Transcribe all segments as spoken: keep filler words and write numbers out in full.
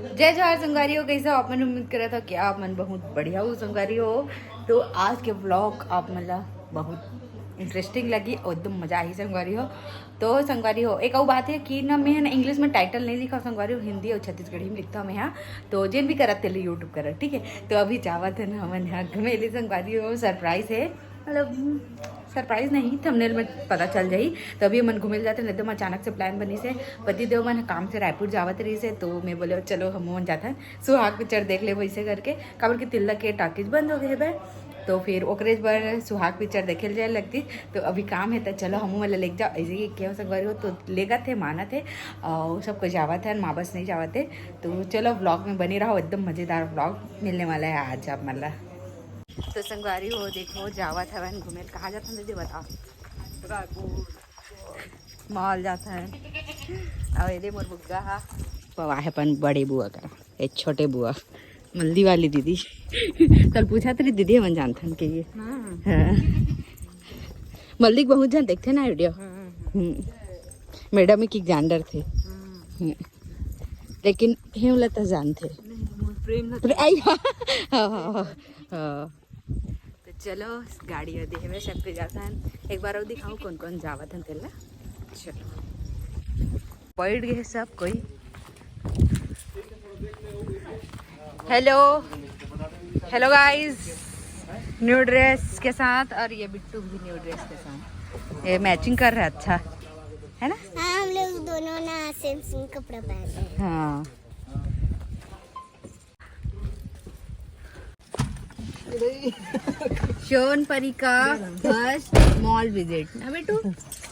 जय जोहार संगवारी हो, कैसे हो आप मन? उम्मीद करत हो कि आप मन बहुत बढ़िया हो संगवारी हो। तो आज के व्लॉग आप मन ला बहुत इंटरेस्टिंग लगी और एकदम मजा आही संगवारी हो। तो संगवारी हो, एक अउ बात है कि ना, मैं ना इंग्लिश में टाइटल नहीं लिखा संगवारी हो, हिंदी और छत्तीसगढ़ी में लिखता हूँ मैं यहाँ। तो जेन भी करत तेले यूट्यूब करत, ठीक है। तो अभी जावत है ना हमन यहाँ घूमे ले संगवारी हो, सरप्राइज है, मतलब सरप्राइज नहीं, थंबनेल में पता चल जाही। तो अभी हमन घूमे ले जाते, नहीं तो अचानक से प्लान बनिस हे। पति देव मन काम से रायपुर जावत रहिस हे, तो मैं बोले चलो हमू मन जाथन सुहाग पिक्चर देख लेबो, ऐसे करके, काबर कि तिल्ला के टॉकीज बंद हो गए बे। तो फिर ओकरे बर सुहाग पिक्चर देखे ले जाए लगती। तो अभी काम है, तो चलो हमू मन ला लेके जाओ, ऐसे कि क्या संगवारी हो, तो लेगत है, मानत है, और सब कोई जावत है, माँ बस नहीं जावत है। तो चलो व्लॉग में बने रहो, एकदम मजेदार व्लॉग मिलने वाला है आज आप मन ला। तो संगवारी हो, देखो जावत हवन घूमे, कहाँ जात हन दीदी बताओ? मॉल जात हन। और ये दे मोर बुग्गा हा, पवा है अपन बड़े बुआ करा, एक छोटे बुआ, मल्दी वाली दीदी। कल पूछा तेरी दीदी, हमन जानथन के ये। हाँ। हाँ। मल्दी के बहुत जन देखथे ना वीडियो। हाँ। हम्म। मैडम एक जान डरथे। हाँ। हम्म। लेकिन हे वाला तो जानथे। नहीं, मोर प्रेम ना अरे, आई, हाँ, हाँ, हाँ, हाँ। तो चलो, गाड़ी और देखे में सब पे जाता है। एक बार और दिखाओ कौन कौन जावत है तेला। चलो, बैठ गए सब कोई। हेलो, हेलो गाइस, न्यू ड्रेस के साथ, और ये बिट्टू भी न्यू ड्रेस के साथ, ये मैचिंग कर रहा है, अच्छा है ना? हाँ, हम लोग दोनों ना सेम सेम कपड़ा पहने हैं। हाँ। शोनपरी का फर्स्ट मॉल विजिट ना बेटू,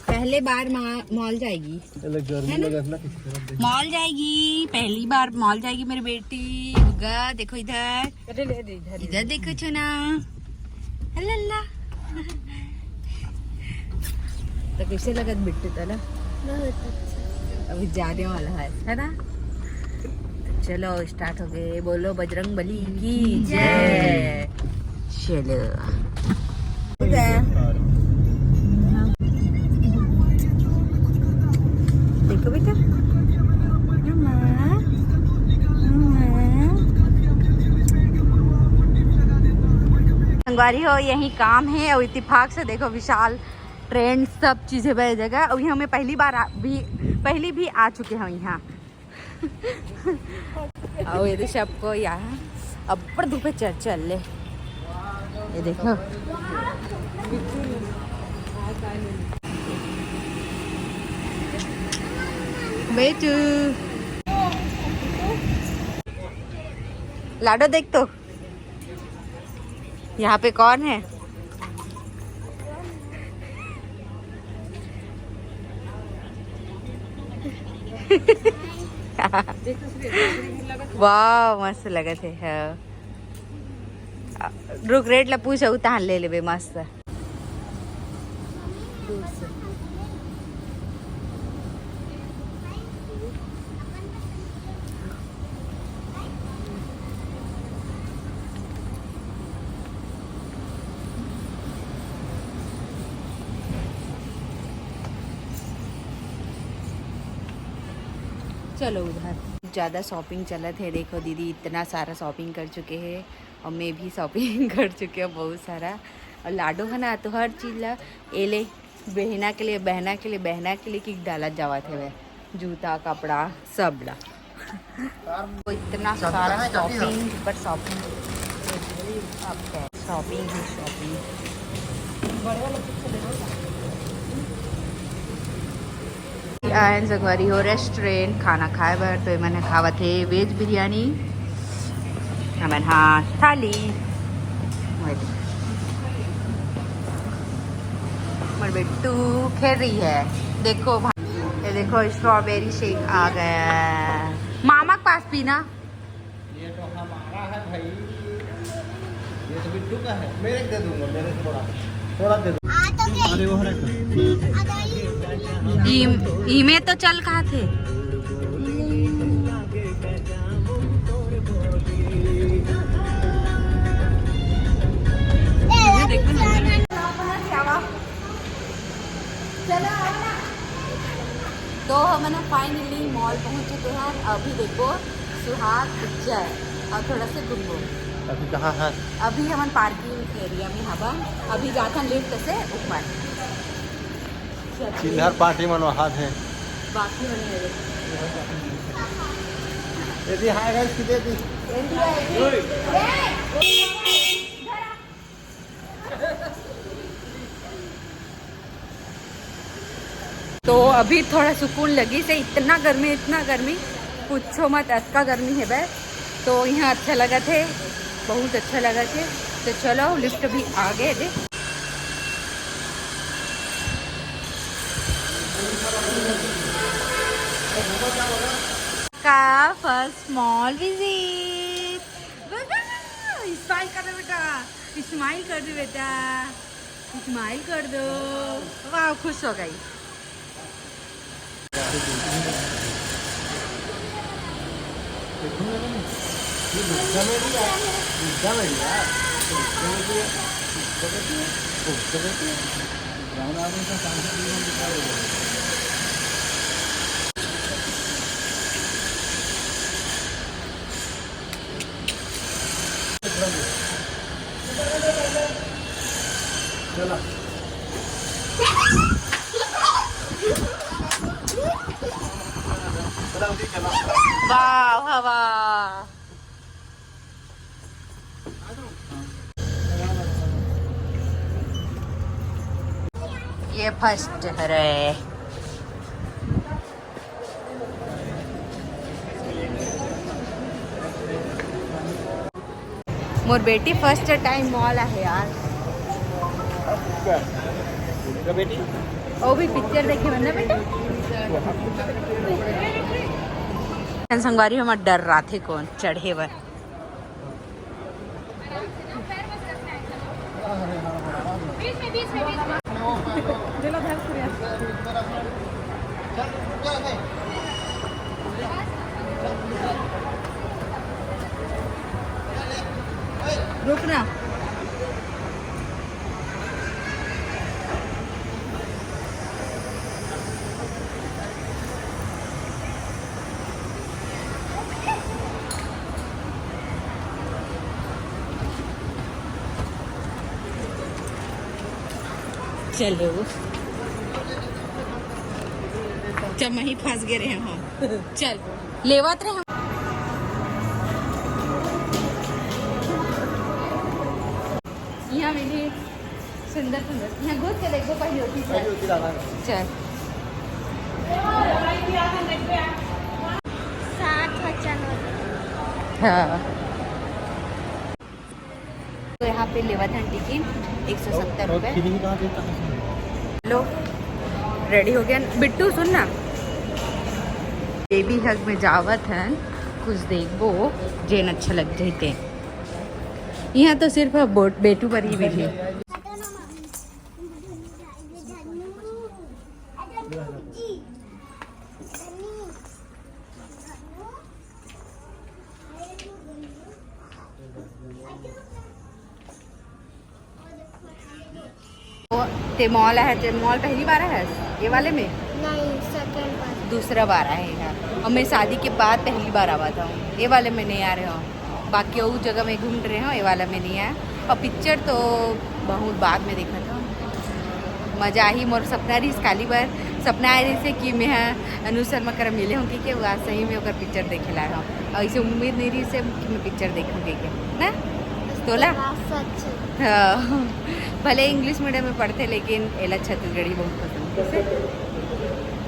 पहले बार मॉल जाएगी। चलो, गर्मी है ना? लगा ना किसी तरफ देख। मॉल जाएगी, पहली बार मॉल जाएगी मेरी बेटी। गा, देखो इधर, अरे ले दे इधर। इधर देखो चुना, अल्लाह। तो कैसे लगत बिट्टू तला? बहुत अच्छा। अभी जाने वाला है, है ना? चलो स्टार्ट हो गए, बोलो बजरंग बली की जय। चलो। देखो बेटा। संगवारी हो, यही काम है और इत्तेफाक से देखो विशाल ट्रेंड, सब चीज़ें बह जगह। अभी हमें पहली बार आ, भी, पहली भी आ चुके हैं यहाँ। और ये तो सबको यहाँ अब्बड़ धूपे चल चल ले। ये देखो बेटू, लाडो देख तो। यहाँ पे कौन है? वाह, मस्त लगत है। हाँ। रुक, रेट ला पूछा, उतार ले लेबे मस्त। दूर से। चलो उधर। ज़्यादा शॉपिंग चलत है। देखो दीदी इतना सारा शॉपिंग कर चुके हैं और मैं भी शॉपिंग कर चुके हूँ बहुत सारा। और लाडो है ना, तो हर चीज़ ला एले बहना के लिए, बहना के लिए, बहना के लिए कि डाला जावत है वह जूता, कपड़ा, सब ला। तो इतना सारा शॉपिंग पर शॉपिंग, शॉपिंग ही शॉपिंग। आयन संगवारी हो रेस्टोरेंट खाना खाए बर, तो एमन ह खावत हे वेज बिरयानी, हमन हा थाली। मोर बेटू खेल रही है, देखो भाई, ये देखो स्ट्रॉबेरी शेक आ गया है। मामा के पास पीना। ये तो हमारा है भाई, ये तो बिट्टू का है। मेरे को दे दूंगा, मेरे को थोड़ा, थोड़ा दे दूंगा। अरे वो है। ई, ई में तो चल कहा थे। तो हमन फाइनली मॉल पहुंच चुके हैं। अभी देखो हाथ पिक्चर और थोड़ा से घूमो। अभी कहाँ है? अभी हमन पार्किंग एरिया में हबन, अभी जाथन लिफ्ट से ऊपर। चिल्हर पार्टी मन वहाँ थे। बाकी मन है। यदि हाय गाइस की दे दी। तो अभी थोड़ा सुकून लगिस हे। इतना गर्मी, इतना गर्मी, पूछो मत, अतका गर्मी हे बे। तो यहाँ अच्छा लगत हे, बहुत अच्छा लगत हे। तो चलो, लिफ्ट भी आ गए दे। का first mall visit। स्माइल कर दे बेटा, स्माइल कर दे बेटा, स्माइल कर दो। वाह, खुश हो गई। वाह, वाह, वाह। ये फर्स्ट हरे। मोर बेटी फर्स्ट टाइम मॉल आहे यार। वो भी पिक्चर देखे मन ना बेटा। संगवारी, हमर डर राथे कोन चढ़े बर। रुकना। चलो, चल, मैं ही फंस गए रहे हो। चल, लेवत रहे हो। यहाँ मिली सुंदर सुंदर। यहाँ घुस के देखो, पहली होती है। चल। सात बच्चन होते। हाँ। तो यहाँ पे लेवत हन टिकट एक सौ सत्तर रुपये। लो, रेडी हो गया। बिट्टू, सुन ना, बेबी हग में जावत हन, कुछ देखबो जेन अच्छा लग जाते। यहाँ तो सिर्फ बोट-, बेटू पर ही मिली। ते मॉल आहे, ते मॉल पहली बार आहे ये वाले में? नहीं, सेकंड बार। दूसरा बार आए हैं। और मैं शादी के बाद पहली बार आवा था, ये वाले में नहीं आ रहे हो। बाकी वो जगह में घूम रहे हो, ये वाला में नहीं आया। और पिक्चर तो बहुत बाद में देखा था। मजा आही। मोर सपना रहिस काली बर, सपना आए रहिस हे कि मैं ह अनुज शर्मा करा मिले हों, कि वो आज सही में ओकर पिक्चर देखे ला हो। और इसे उम्मीद नहीं रहिस हे कि मैं पिक्चर देखूँ के, ना? तोला? सच। हाँ, भले इंग्लिश मीडियम में पढ़ते, लेकिन एला छत्तीसगढ़ी बहुत पसंद हे।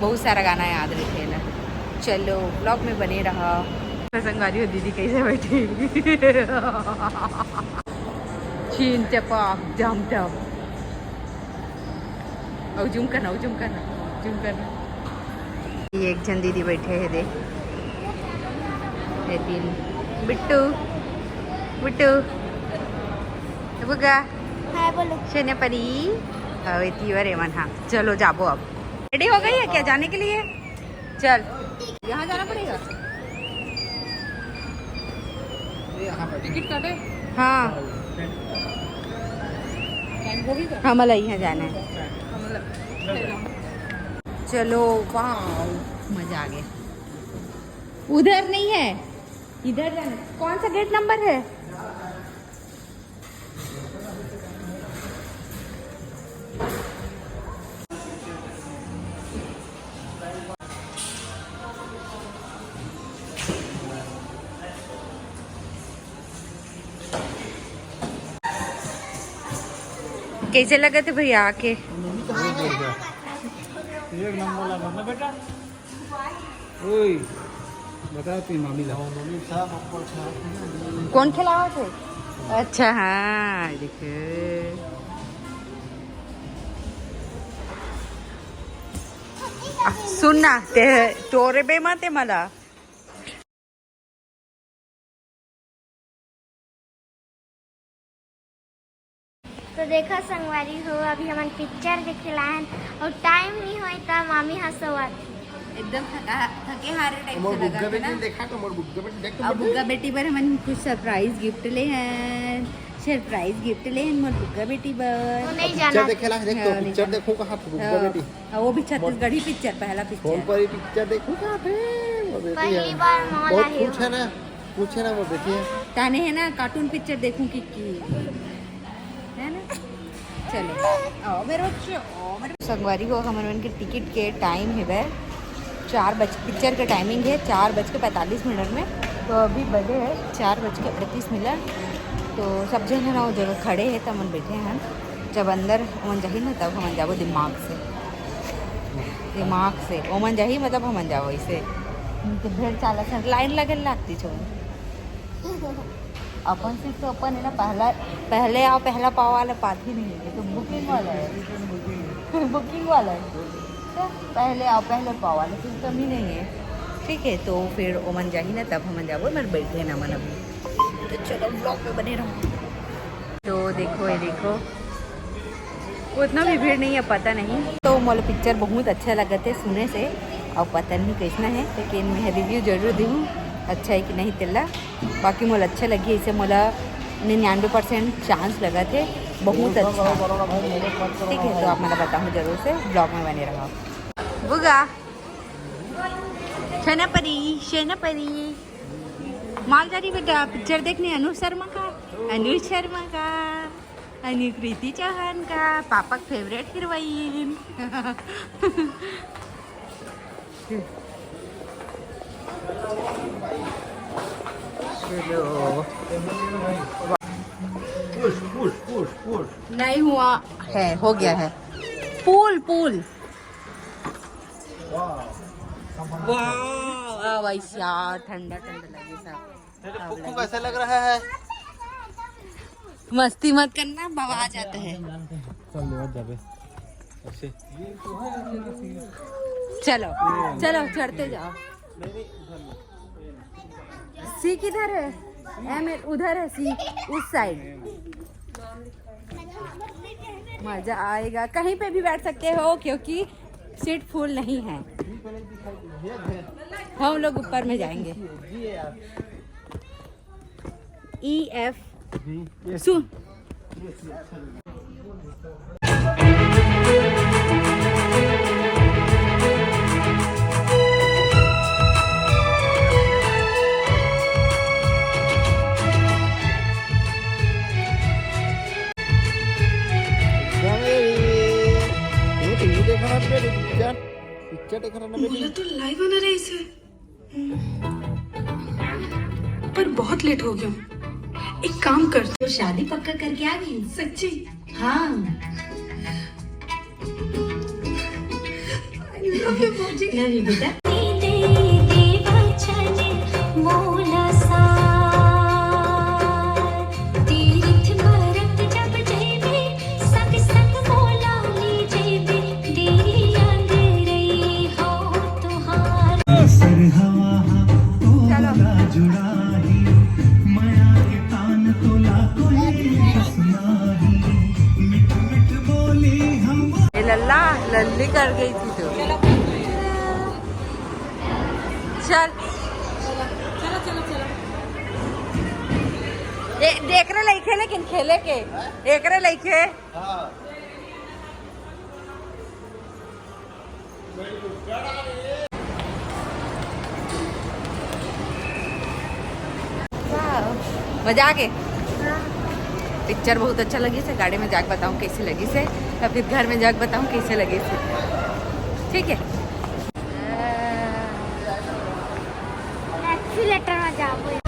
बहुत सारा गाना याद रहिथे एला। चलो, ब्लॉग में बने रहा। संगवारी हो, दीदी कैसे बैठी? छीन चपा, जम जम। अउ जूम करना, अउ जूम करना, जूम करना। ये एक झन दीदी बैठे हे दे। ये तीन। बिट्टू, बिट्टू, बुगा। हाय बोलो। शैन्या परी। अउ ये तीवर एमन हा। चलो जाबो अब। रेडी हो गई है क्या जाने के लिए? चल, यहाँ जाना पड़ेगा। टिकट काटे? हाँ। टाइम हो गई का? हमला यहाँ जाना है। हमला। चलो, वाओ, मजा आ गया। उधर नहीं है। इधर जाना। कौन सा गेट नंबर है? कैसे लगा थे भैया आके? एक नंबर लगा ना बेटा। ओए, बता तू मामी ला। कौन खिलावा थे? अच्छा, हाँ, देखे। सुन ना, ते तोरे बे माते मला। तो देखो संगवारी हो, अभी हमन पिक्चर देखे ला हन और टाइम नहीं होए त मामी ह सोवत हे। एकदम थका, थके हारे टाइप से लगा है ना। देखा तो मोर गुग्गा बेटी देख तो अब गुग्गा बेटी बर हमन कुछ सरप्राइज गिफ्ट ले हन, सरप्राइज गिफ्ट ले हन मोर गुग्गा बेटी बर। वो नहीं पिक्चर जाना देखे ला, देख तो हाँ, पिक्चर देखो कहाँ गुग्गा हाँ। बेटी। हाँ, वो भी छत्तीसगढ़ी पिक्चर, पहला पिक्चर। फोन पर ही पिक्चर देखो कहाँ थे, वो बेटी पहली है। बार मॉल बहुत आई खुश हूँ। है ना। पूछे ना वो देखिए। ताने है ना कार्टून पिक्चर देखूं कि, कि है ना। चलो आओ मेरे बच्चे, आओ मेरे संगवारी हो। हमन मन के टिकट के टाइम है बे चार बज, पिक्चर के टाइमिंग है चार बज के पैंतालीस मिनट में। तो अभी बजे है चार बज के अड़तीस मिनट। तो सब जन है ना वो जगह खड़े है, तो हमन बैठे हैं। जब अंदर हमन जाही ना तब हमन जाबो दिमाग से, दिमाग से ओमन जाही मतलब हमन जाबो ऐसे। तो भेड़ चाला से लाइन लगे लागती छो। अपन सीट तो अपन है ना, पहला, पहले आओ पहला पाओ वाला पाती नहीं है, तो बुकिंग वाला है। बुकिंग वाला है। तो पहले आओ पहले पाओ वाला सिस्टम ही नहीं है। ठीक है, तो फिर ओमन जाही ना तब हमन जाबो, मत बैठे ना मन अभी। तो चलो ब्लॉग में बने रहो। तो देखो, ये देखो, उतना भी भीड़ नहीं है, पता नहीं। तो मोला पिक्चर बहुत अच्छा लगा थे सुने से, और पता नहीं कैसना है, लेकिन मैं रिव्यू जरूर दूँ अच्छा है कि नहीं तेला। बाकी मोला अच्छा लगी, इसे मोला निन्यानवे परसेंट चांस लगा थे, बहुत अच्छा। ठीक है, तो आप मला बताओ जरूर से, ब्लॉग में बने रहो। बुगा, सेनापति, सेनापति, माल जा रही बेटा पिक्चर देखने अनुज शर्मा का, अनुज शर्मा का, अनुकृति चौहान का, पापा का फेवरेट हीरोइन। चलो। नहीं हुआ है, हो गया है। पूल, पूल। वाह, वाह भाई साहब, ठंडा ठंडा लगे सब। तेरे पुप्पू कैसे लग रहा है? मस्ती मत करना, बाबा आ जाते हैं। चल ले, मत जाबे। ऐसे। चलो, चलो, चढ़ते जाओ। सी किधर है? एम उधर है, सी उस साइड। मजा आएगा, कहीं पे भी बैठ सकते हो क्योंकि सीट फुल नहीं है। हम लोग ऊपर में जाएंगे। ई एफ सुन। पिक्चर देखा ना बेटी, पिक्चर, पिक्चर देखा ना बेटी। मोला तो लाइव आना रहिस हे। पर बहुत लेट हो गया। एक काम कर। तो शादी पक्का करके आ गई? सच्ची? हाँ। I love you, बाबूजी। Love you, बेटा। दे दे वचन मोला साथ, तीर्थ बरत जब जइबे, संग संग मोला ले जइबे, देरी अंग रही हो तुहार। सरहवा हा तोला जुड़ाही, मया के तान तोला कोई कस नाही। मिठ मिठ बोली हम ए लल्ला, लल्ली कर गई थी तो। चल। चलो, चलो, चलो। ए, एकरे लइके, लेकिन खेले के। एकरे लइके। हाँ। Very good. Good on you. मजा आ गे। पिक्चर बहुत अच्छा लगिस हे। गाड़ी में जाके बताऊँ कैसे लगिस हे, या फिर घर में जाके बताऊँ कैसे लगिस हे। ठीक है। एक्सीलेटर में जाबो।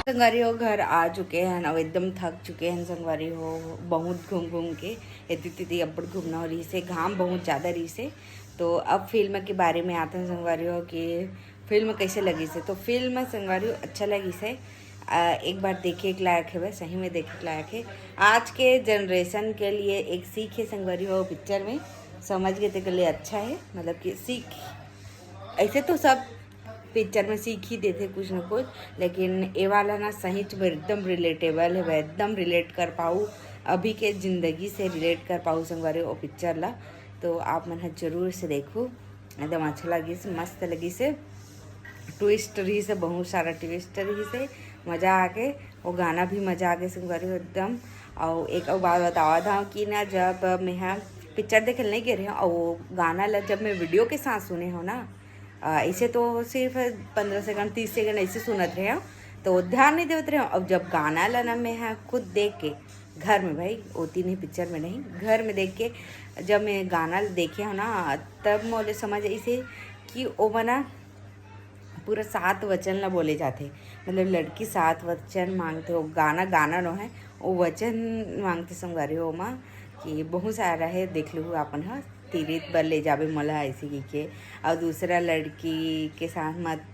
संगवारी हो, घर आ चुके हैं और एकदम थक चुके हैं संगवारी हो, बहुत घूम घूम के। एती तेती अब्बड़ घूमना हो रहिस हे, घाम बहुत ज़्यादा रहिस हे। तो अब फिल्म के बारे में आते हैं संगवारी हो कि फिल्म कैसे लगिस हे। तो फिल्म संगवारी हो अच्छा लगिस हे। अ, एक बार देखे के लायक है, सही में देखे के लायक है। आज के जनरेशन के लिए एक सीख है संगवारी हो, पिक्चर में समझ गए तेकर लिए अच्छा है। मतलब कि सीख, ऐसे तो सब पिक्चर में सीख ही देथे कुछ ना कुछ, लेकिन ये वाला ना सही में एकदम रिलेटेबल है, एकदम रिलेट कर पाऊ, अभी के जिंदगी से रिलेट कर पाऊ संगवारी हो पिक्चर ला। तो आप मन ह जरूर से देखू, एकदम अच्छा लगिस, मस्त लगिस हे। ट्विस्ट रहिस हे, बहुत सारा ट्विस्ट रहिस हे, मजा आ गे। वो गाना भी मजा आ गे संगवारी हो एकदम। और एक और बात बतावत हूँ कि ना, जब मैं ह पिक्चर देखे नहीं गे रहे हूँ, और वो गाना ला जब मैं वीडियो के साथ सुने हूँ ना, अ, ऐसे तो सिर्फ पंद्रह सेकंड, तीस सेकंड ऐसे सुनत रहे हूँ, तो ध्यान नहीं देवत रहे हूँ। अब जब गाना ला ना मैं ह खुद देख के घर में, भाई, वो तीन ही पिक्चर में नहीं, घर में देख के जब मैं गाना देखे हूँ ना, तब मोले समझ आइस हे कि ओ मना पूरा सात वचन ला बोले जाथे। मतलब लड़की सात वचन मांगथे, वो गाना, गाना नो है, वो वचन मांगथे संगवारी हो ओमा, कि बहुत सारा है, देख लू अपन ह, तीरथ बर ले जाबे मोला, ऐसे कहिके। और दूसरा लड़की के साथ मत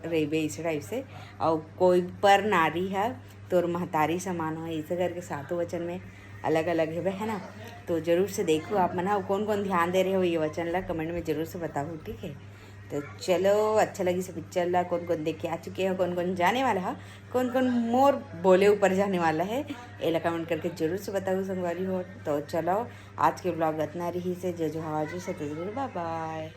रहिबे, इस टाइप से। और कोई पर नारी है, तोर महतारी समान हो, ऐसे करके सातों वचन में अलग अलग हेबे, है ना। तो जरूर से देखू आप मन ह, कौन कौन ध्यान दे रहे हो ये वचन ला, कमेंट में जरूर से बताओ, ठीक है। तो चलो, अच्छा लगिस हे पिक्चर ला, कौन कौन देख के आ चुके हो, कौन कौन जाने वाला है, कौन कौन मोर बोले ऊपर जाने वाला है, एला कमेंट करके जरूर से बताओ संगवारी हो। तो चलो, आज के ब्लॉग इतना रहिस हे। जय जोहार, जय छत्तीसगढ़, बाय बाय।